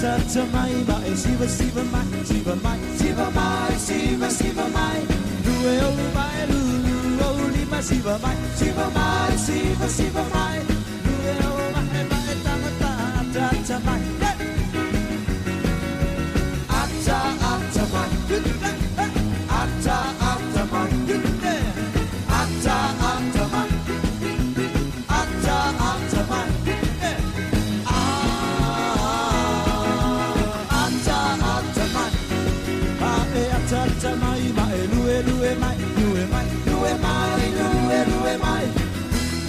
ata mai ma e siva siva mai siva mai siva mai siva siva mai lue o mai lu o lima siva mai siva mai siva siva mai lue o mai mai tanga ta ata ata mai ata ata mai ata ata mai ata ata mai ata ata mai ata ata mai a e ata ata mai ma e lue lue mai lue mai lue mai lue lue mai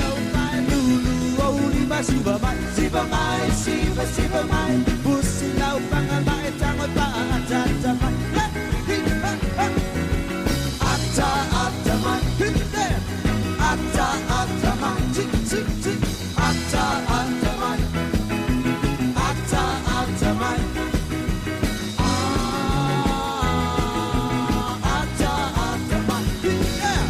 o mai lu lu o li ma siva mai siva mai siva siva mai pusi lau panga mai tango pa ata ata mai hi ha ha ata ata mai ata ata mai ti ti ti ata ata mai ata ata mai ata ata mai yeah.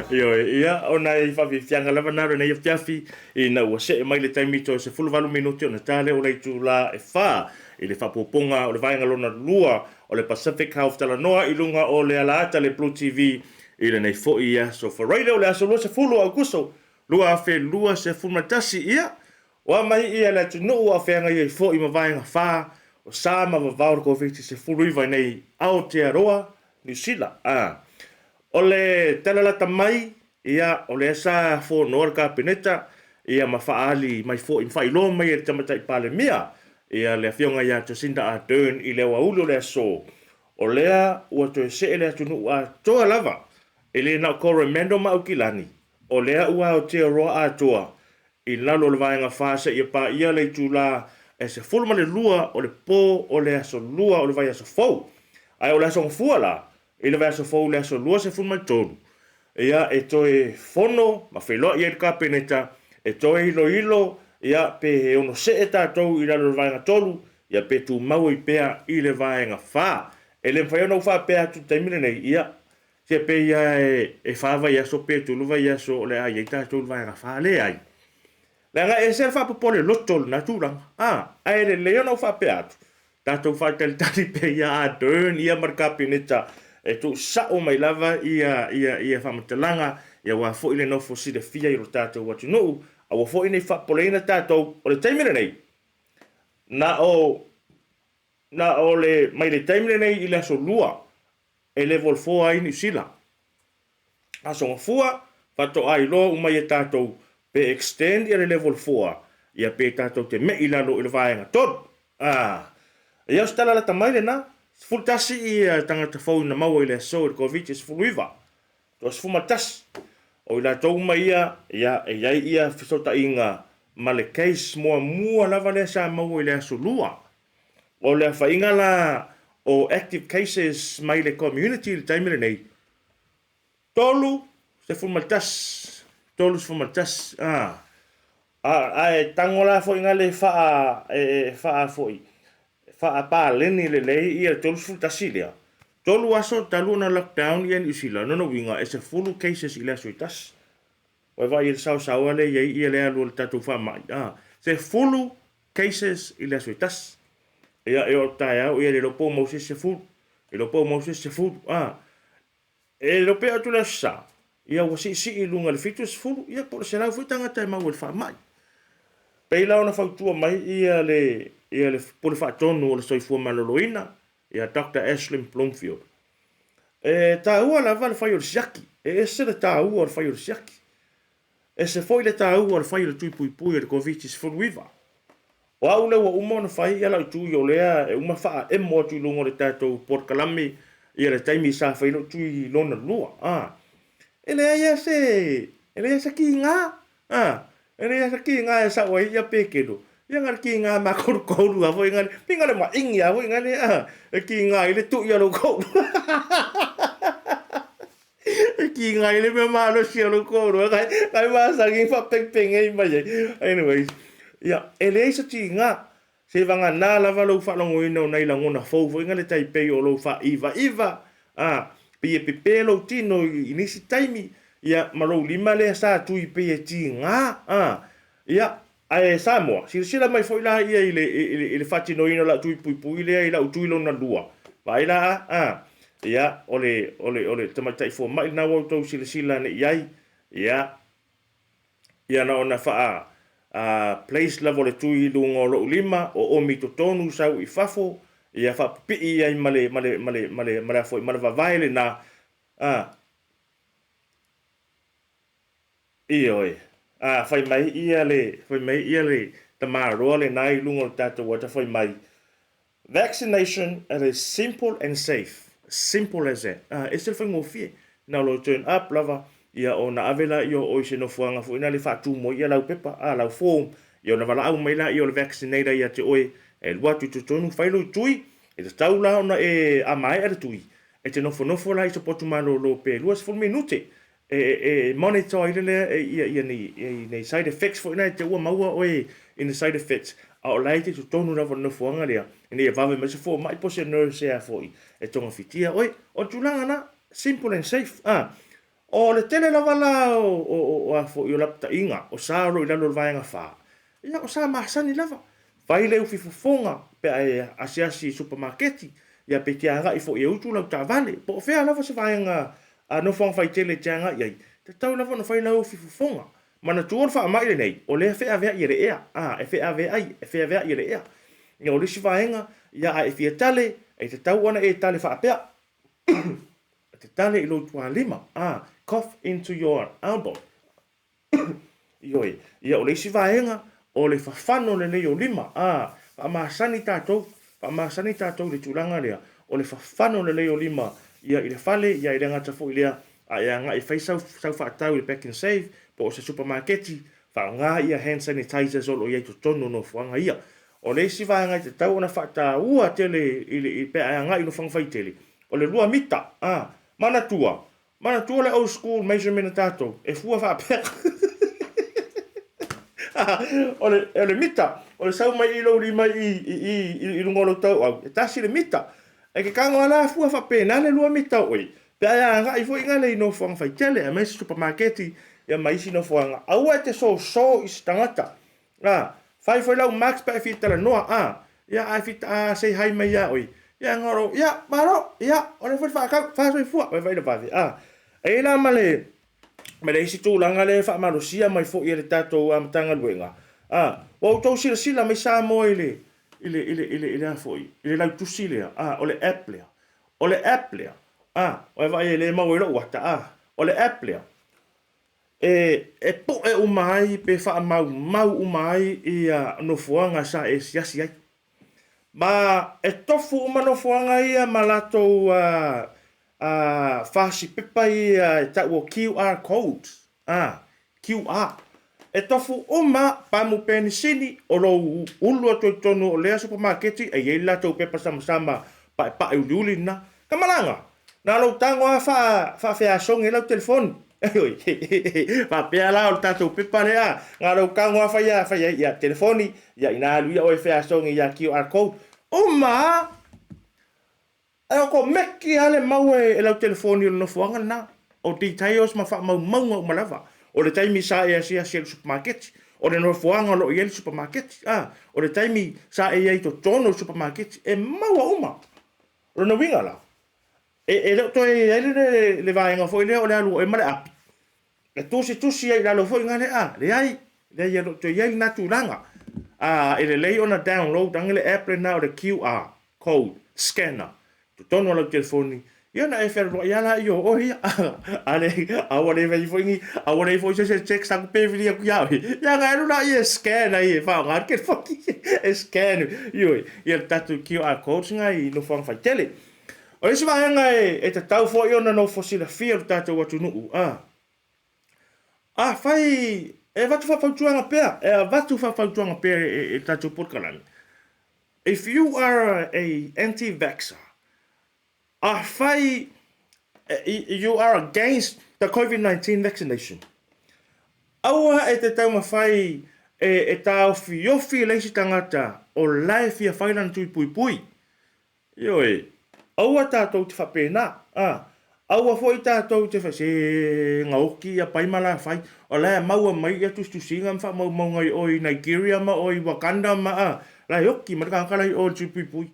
Ioe, ia, ona e faafiafiaga lava na lenei afiafi, ina ua see mai le taimi toe 18 minute ona ta lea o le itulā e fa i le faapuapuga o le vaega lona lua o le Pacific Health Talanoa i luga o le alaata le Blue TV i lenei foi aso Faraile o le aso 20 o Aukuso 2021. Ia, ua mai ia le atunuu a o feagai ai foi ma vaega fa o sa ma vavao o le Koviti-19 i nei Aotearoa Niu Sila. A o le tala lata mai, ia, o lea sa fonoa le Kapeneta, ia, ma faaali mai foi, ma faailoa mai e le Tamaitai Palemia, ia, le Afioga ia Jacinda Ardern i le aoauli o le aso, o lea ua toe see le atunuu atoa lava, e le na o Coromandel ma Aukilani, o lea ua Aotearoa atoa i lalo o le vaega fa seia paia le itulā e 12 o le po o le aso lua o le vaiaso fou. Ae o le aso gafua la, i le vaiaso fou i le aso 23, ia e toe fono ma feiloai ai le Kapeneta e toe iloilo ia pe e ono see tatou i lalo o le vaega tolu, ia pe tumau ai pea i le vaega fa. E le mafai ona ou faapea atu i le taimi lenei, ia Se pei lava e fa vaiaso pe tolu vaiaso o le a i ai tatou i le vaega fa. Leai. Leaga e ese le faapopole loto o lena tulaga. A, ae lelei ona ou faapea atu, tatou faatalitali pea ia Ardern ia ma le Kapeneta e tuusao mai lava ia, ia, ia faamatalaga, ia aua foi le nofo silafia i lo tatou atunuu, aua foi ne i faapopoleina tatou. O le taimi lenei, na o, na o le, mai le taimi lenei i le aso Lua, e level 4 ai Niu Sila. Aso Gafua, faatoa iloa uma ia tatou pe extend ia le level 4, ia pe tatou te me'i i lalo i le vaega 3. Ah, ia o se tala lata mai lena, 11 ia tagata fou na maua i le aso i le Koviti-19. Toa 11 o i latou uma ia, ia e i ai ia fesootaiga ma le case muamua lava lea sa maua i le aso Lua. O le aofaiga la o active cases mai le community i le taimi lenei, 31, 31, a, a, ae tago la foi gale faa, e, e, faa foi, faapaleni lelei ia le 31 lea. Tolu aso talu ona lockdown ia Niu Sila, lona uiga e 10 cases i le aso e tasi. Ua e vaai i le saosaoa lea e i ai ia le alu o le tatou faamai, a, 10 cases i le aso e tasi. Ia, e oo atu taeao, ia le iloa po ua maua se isi 10, le iloa po ua maua se isi 10, a. E iloa pea atu le Aso Sa, ia ua siisii i luga i le 70, ia po o le 100 foi tagata e maua i le faamai. Pei la ona fautua mai ia le, ia le Pule Faatonu o le Soifua Maloloina, ia Doctor Ashlyn Bloomfield. E taua lava le fai o le siaki, e ese le taua o le fai o le siaki. Ese foi le taua o le fai o le tui puipui o le Koviti-19. O au lea ua uma ona fai ia lau tui o lea e uma faaemo atu i luga o le tatou polokalame ia le taimi sa fai lou tui lona lua. A, e leai lava se, e leai lava se kiga. A, e leai lava se kiga e sao ai ia Pekelo. Ia na o le kiga makolukolu lava foi na, pei na o le maigi lava foi na a, e kiga ai le tui a lou koulu. E Tiga ai le mea malosi o lou toalua kai masani faapengepengei mai ai. Anyways, ia, e leai se tiga, seivagana lava lou faalogoina o nai lagona fou foi na le tai pei o lou faaivaiva, a, pei e pepe lou tino i nisi taimi, ia, ma lou lima lea sa tui pei e tiga, a, ia. Ae Samoa, silasila mai foi la ia i le, i le, i le faatinoina o lau tui puipui lea i lau tui lona lua. Vaai la a, a, ia, o le, o le, o le tamaitai fomai lena ua outou silasila ane i ai, ia, ia na ona faa, a, place lava o le tui i luga o lou lima, oomi i totonu, sau i fafo, ia faapipii ai ma le, ma le, ma le, ma le, ma le, ma le, ma le vavae lena, a, Ioe. A, fai mai ia le, fai mai ia le tamaloa lena i luga o le tatou ata fai mai, Vaccination, it is simple and safe. Simple as that. A, ese le faigofie. Na o lou turn up lava, ia ona ave laia o oe i se nofoaga foi lea e faatumu ai ia lau pepa, a, lau form, ia ona valaau mai laia o le vaccinator ia te oe, e alu atu i totonu, fai lou tui, e tatau la ona e, a maea le tui, e te nofonofo la i se potu malolo pe 20 minute, e monitor ai lea ia ia nei nei side effects foi na te ua maua oe i ni side effects a o la e te totonu lava o le nofoaga lea ina ia vave mai se fomai po o se nurse ea foi e togafitia oe. O le tulaga na, simple and safe a. O le tele lava la o o o a foi o lapataiga o sa o lo o i lalo o le vaega fa, ia o sa masani lava. Fai le ufi fofoga pe a e asiasi i supamaketi, ia pe te agai foi e utu lau taavale, po o fea lava se vaega a nofoaga faitele e te agai i ai, tatau lava ona fai lau ufi fofoga. Manatua o le faamai lenei, o lea e feaveai e le ea, a, e feaveai, e feaveai e le ea. Ia, o le isi vaega, ia a e fia tale, e tatau ona e tale faapea, e te tale i lou tualima, a, cough into your elbow. Ioe. Ia, o le isi vaega, o le fafano lelei o lima. A, faamasani tatou, faamasani tatou i le tulaga lea, o le fafano lelei o lima, ia, i le fale, ia, e le gata foi i lea, a e agai e fai sau, sau faatau i le Pak'nSave, po o se supamaketi, faaaoga ia hand sanitizers o lo o i ai i totonu o nofoaga ia. O le isi vaega e tatau ona faataua tele i le, pe a e agai i nofoaga faitele, o le lua mita. A, manatua, Manatua le old school measurement a tatou, e fua faapea. O le, o le mita, o le sau mai i lou lima i, i, i, i, i luga o lou tauau, e tasi le mita. E ke kago ala fua faapena le lua mita o oe. Pe a e agai foi ngale i nofoaga faitele, aemaise supamaketi, ia ma isi nofoaga. Aua e te soso i se tagata. A, fai foi lau max pe a e fia talanoa, a, ia, a e fia, a, say hi mai ia oe, ia, ngaro, ia, malo, ia, o lea foi le faatau, faasoifua, vai vai le vave, a. E i ai la ma le, ma le isi tulaga lea e faamalosia mai foi e le tatou Matagaluega, a, ua outou silasila mai Samoa i le, i le, i le, i le, i le a foi, i le lautusi lea, a, o le app lea. O le app lea, a, ua e vaai e le maua i lou ata, a, o le app lea, E, e poe uma ai pe faamaumau uma ai ia nofoaga sa e asiasi ai. Ma e tofu uma nofoaga ia ma latou a, a, fasi pepa ia e tau o QR codes, a, QR. E tofu uma pamu penisini o lou ulu atu ai totonu o lea supamaketi e i ai le latou pepa samasama paepae uliuli lena. Ka malaga! Na lou tago lava faa, faafeasogi ai lau telefoni. Oi, faapea la o le tatou pepa lea, na lou tago lava fai, fai ai, ia, telefoni, ia, ina alu ia oe feasogi ia QR code. Uma lava! E okomeki lava le mau e lau telefoni o le nofoaga lena. O details ma faamaumauga uma lava. O le taimi sa e asiasi ai i le supamaketi, o le nofoaga o lo o i ai le supamaketi, a, o le taimi sa e i ai i totonu o le supamaketi, e maua uma. O lona uiga la, e, e le o toe i ai le, le, le vaega foi lea o le alu oe ma le api, e tusitusi ai i lalo foi ngale a, leai, leai e le o toe i ai lena tulaga. A, e lelei ona download ane le app lena o le QR code scanner i totonu o lau telefoni, ia ona e fealualuai lava laia o oe ia. A le, a ua le fai foi ni, a ua leai foi se isi e text atu pe vili atu ia oe, ia ona e alu laia e scan ai e faaaoga le telefoni e scan, ioe, ia le tatou QR codes na i nofoaga faitele. O le isi vaega e tatau foi ona nofo silafia lo tatou atunuu, a, afai e avatu faafautuaga pea, e avatu faafautuaga pea e le tatou polokalame, if you are a anti-vaxxer, afai you are against the COVID-19 vaccination. Aua e te taumafai e, e tāofiofi le isi tangata o la e fia fai lana tui puipui. Ioe, aua tātou te whapēnā, a, aua foi tātou te whai, se ngaoki ia pai ma la whai, o la e maua mai ia tusitusiga ma whaamaumauga i o i Nigeria ma o i Wakanda ma a, la e oki ma le kangaka la i o i le tui puipui.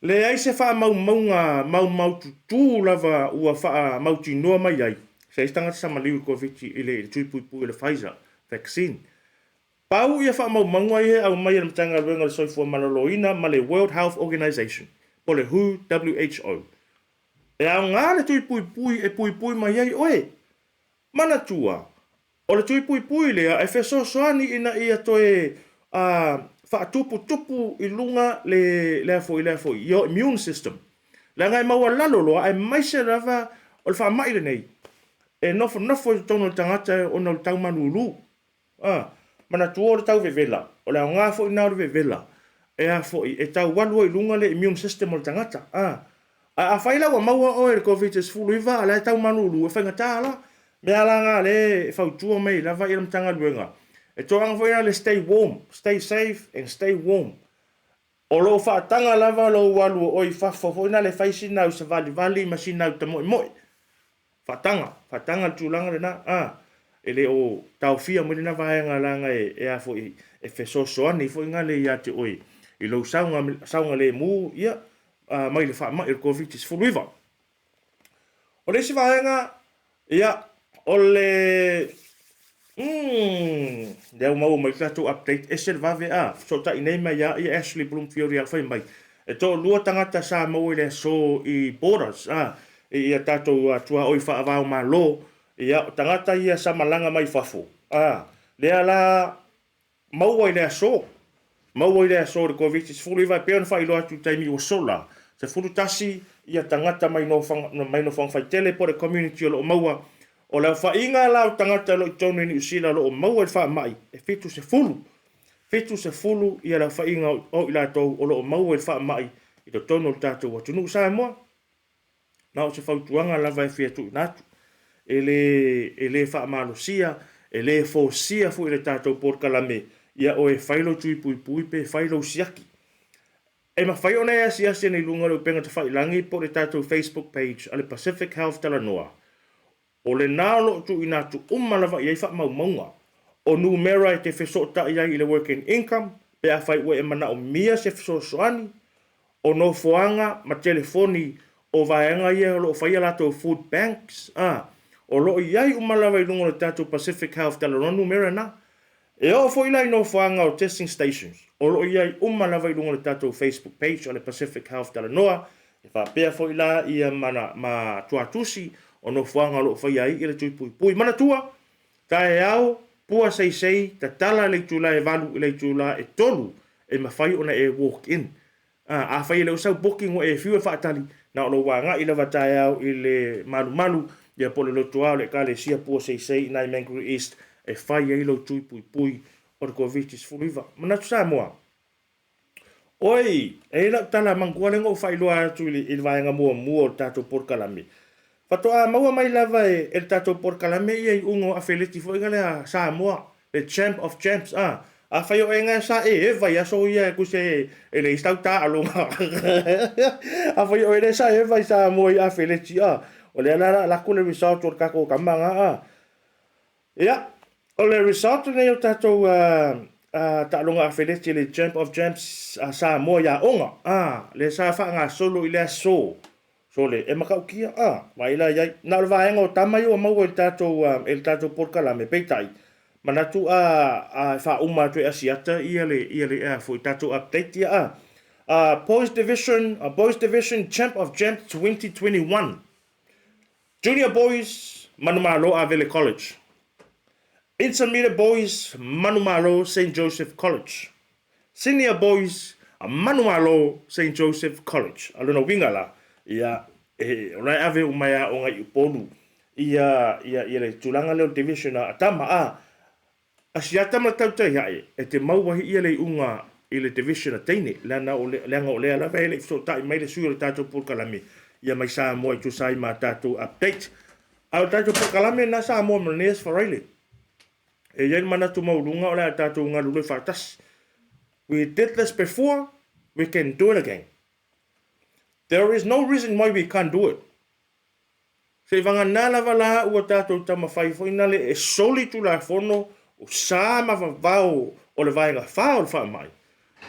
Leai se faamaumauga maumaututū lava ua faamautinoa mai ai se isi tagata sa maliu i le Koviti i le tui puipui o le Pfizer vaccine. Pau ia faamaumauga ia e aumai e le Matagaluega o le Soifua Maloloina ma le World Health Organization, po o le who, WHO. E aoga le tui puipui e puipui mai ai oe. Manatua, O le tui puipui lea e fesoasoani ina ia toe faatuputupu i luga le lea foi lea foi your immune system. Leaga e maualalo loa aemaise lava o le faamai lenei e nofonofo i totonu o le tagata ona o le tau malulu. Manatua o le tau vevela, o le aoga foi lena o le vevela e a foi e tau alu ai i luga le immune system o le tagata. Ae afai la ua maua oe i le Koviti-19 a o la e tau malulu, e faigata la. Mea la na lea e fautua mai ai lava le Matagaluega, e toaga foi la le stay warm, stay safe and stay warm. O lo o faataga lava lou alu o oe i fafo foi na le fai sina au savalivali ma sina au tamoemoe. Faataga, faataga le tulaga lena, a, e le o taofia mai lena vaega leaga e, e a foi, e fesoasoani foi na le ia te oe i lou saoga, saogalemu, ia, a, mai le faamai o le Koviti-19. O le isi vaega, ia, o le, mm, lea ua maua mai le tatou update, ese le vave, a, fesootai nei mai ia ia Ashley Bloomfield i fai mai, e toalua tagata sa maua i le aso i Borders, a, i ia tatou tuaoi faava o Malo, ia, o tagata ia sa malaga mai fafo, a, lea la Maua i le aso. Maua i le aso o le Koviti-19 e pei ona faailoa atu i le taimi ua sola, 11 ia tagata mai mai nofoaga faitele po o le community o lo o maua. O le aofaiga la o tagata o lo o i totonu i Niu Sila o lo o maua i le faamai e 70. 70 ia le aofaiga o i latou o lo o maua i le faamai i totonu o le tatou atunuu Samoa. Na o se fautuaga lava e fia tuuina atu. E le, e le faamalosia, e le fosia foi e le tatou polokalame ia oe e fai lou tui puipui pe fai lou siaki. E mafai ona e asiasi ane i luga o le upega tafailagi po o le tatou Facebook page a le Pacific Health Talanoa. O lena o lo o tuuina atu uma lava i ai faamaumauga o numera e te fesootai ai i le Work and Income pe afai ua e manaomia se fesoasoani, o nofoaga ma telefoni o vaega ia o lo o fai a latou food banks, a, o lo o i ai uma lava i luga o le tatou Pacific Health Talanoa numera na. E oo foi la i nofoaga o testing stations, o lo o i ai uma lava i luga o le tatou Facebook page o le Pacific Health Talanoa, e faapea foi la ia ma, ma tuatusi o nofoaga o lo o faia ai le tui puipui. Manatua, taeao, pua seisei, tatala le itula e 8 i le itula e 3 e mafai ona e walk in. A, afai e le o sau booking ua e fiu e faatali, na o lou agai lava taeao i le malumalu, ia po o le lotoa o le Ekalesia Pua Seisei i nai Mangere East e fai ai lou tui puipui o le Koviti-19. Manatu Samoa, Oi, e i ai lau tala manatua lea na ou faailoa atu i le, i le vaega muamua o le tatou polokalame. Faatoa maua mai lava e, e le tatou polokalame ia iuga o afeleti foi lea Samoa, le champ of champs, a. Afai o oe sa e eva i aso ia e tusa e leai se tau taaloga. Afai o oe lea sa eva i Samoa i afeleti, a. O lea la o le a alu atu le result o le tatou tama na, a. Ia, o le result lenei o tatou taaloga afeleti le Champ of Champs a Samoa i aoga, a, lea sa faagasolo i le aso Sole, e matautia, a, vaai la i ai. Na o le vaega o tama ia ua maua i le tatou, e le tatou polokalame, peitai, manatu a, a e faauma atu e Asiata ia le, ia le, a foi, tatou update ia, a. Boys Division, Boys Division Champ of Champs 2021. Junior Boys, Manumalo Avele College. Intermediate Boys, Manumalo St. Joseph College. Senior Boys, Manumalo St. Joseph College. A lona uiga la, ia, e, o la e ave uma e aoga i Upolu, ia, ia, ia le tulaga lea o le division a tama, a, Asiata ma le tautai ae, e te maua ai ia le iuga i le Division a teine, leaga o leaga o lea lava e le i fesootai mai le sui o le tatou polokalame ia mai Samoa e tusa ai ma tatou update. A o le tatou polokalame lena Samoa mo lenei Aso Faraile. E i ai le manatu maualuga o le a tatou galulue faatasi. We did this before, we can do it again. There is no reason why we can't do it. Seivagana lava la ua tatou taumafai foi nale e soli tulafono o sa ma vavao o le vaega fa o le faamai,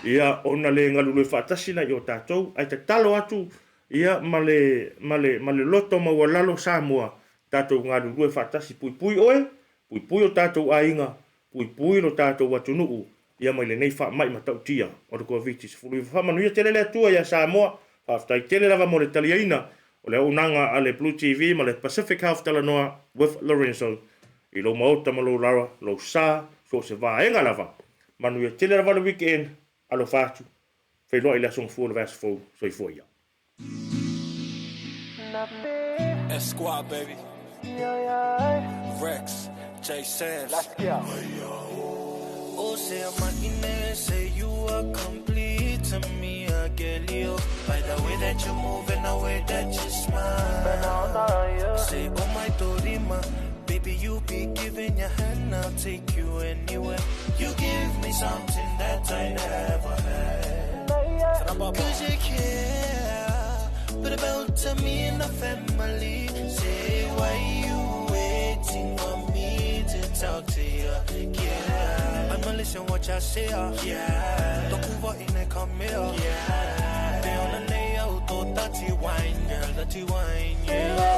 ia ona le galulue faatasi laia o tatou. Ae tatalo atu ia ma le ma le ma le loto maualalo Samoa, tatou galulue faatasi, puipui oe, puipui o tatou aiga, puipui lo tatou atunuu ia mai lenei faamai matautia o le Koviti-19. Faamanuia tele le Atua ia Samoa. Faafetai tele lava mo le taliaina o le auaunaga a le Blue TV ma le Pacific Health Talanoa with Lorenzo i lou maota ma lou lawa, lou sa, so o se vaega lava. Manuia tele lava le weekend. Alofa atu. Feiloai i le Aso Gafua o le vaiaso fou. Soifua ia. S-Squad, baby. Rex, J Samms. Let's go. Oh, say I'm say you are complete to me, I get you. By the way that you move and the way that you smile. Say, oh my Dorima, baby, you be giving your hand, I'll take you anywhere. You give me something that I never had. Cause you care, but about to me and the family. Say, why you waiting for me to talk to you? Yeah, I'ma listen what you say. Yeah, Tokuva in a come here. Yeah, they on the nail, to dirty wine, girl, dirty wine, yeah.